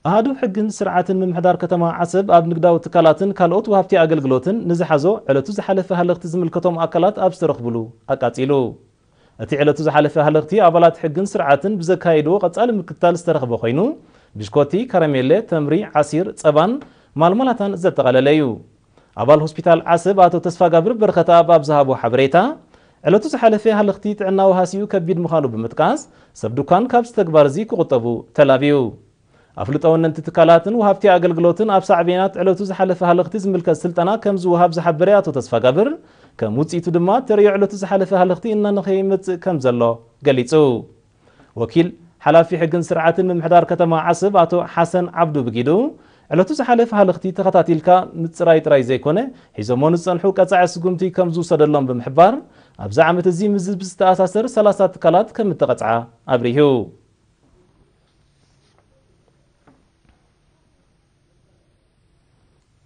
ኣሃዱ ሕግን ስርዓትን ምምሕዳር ከተማ ዓሰብ ኣብ ንግዳዊ ትካላትን ካልኦት ወሃብቲ ኣገልግሎትን ንዝሓዞ ዕለቱ ዝሓለፈ ሃለኽቲ ዝምልከቶም ኣካላት ኣብ ዝተረኽብሉ ኣቃጺሉ። እቲ ዕለቱ ዝሓለፈ ሃለኽቲ ኣባላት ሕግን ስርዓትን ብዘካየድዎ ቀጻሊ ምክትታል ዝተረኽበ ኮይኑ፣ ብሽኮቲ፣ ከረሜለ፣ ተምሪ፣ ዓሲር፣ ጸባን ማልማላታን ዘጠቓለለ እዩ። ኣባል ሆስፒታል ዓሰብ ኣቶ ተስፋጋብር በረኸተኣብ ኣብ ዝሃቦ ሓበሬታ፣ ዕለቱ ዝሓለፈ ሃለኽቲ ጥዕናዊ ሃሲኡ ከቢድ ምዃኑ ብምጥቃስ፣ ሰብ ዱካን ካብዚ ተግባር እዚ ክቑጠቡ ተላብዩ። ኣፍልጦ ወነንቲ ትካላትን ወሃብቲ ኣገልግሎትን ኣብ ሳዕቤናት ዕለቱ ዝሓለፈ ሃለኽቲ ዝምልከት ስልጠና ከም ዝወሃብ ዝሓበረ ኣቶ ተስፋጋብር፣ ከም ውጽኢቱ ድማ ተርእዮ ዕለቱ ዝሓለፈ ሃለኽቲ እናነኸየ ይመጽእ ከም ዘሎ ገሊጹ። ወኪል ሓላፊ ሕግን ስርዓትን ምምሕዳር ከተማ ዓሰብ ኣቶ ሓሰን ዓብዱ ብጊዱ፣ ዕለቱ ዝሓለፈ ሃለኽቲ ተኸታቲልካ ምጽራይ ጥራይ ዘይኮነ፣ ሒዞሞ ንዝጸንሑ ቀጻዒ ስጉምቲ ከም ዝውሰደሎም ብምሕባር፣ ኣብዚ ዓመት እዚ ምስዚ ብዝተኣሳሰር ሰላሳ ትካላት ከም እተቐጽዓ ኣብሪሁ።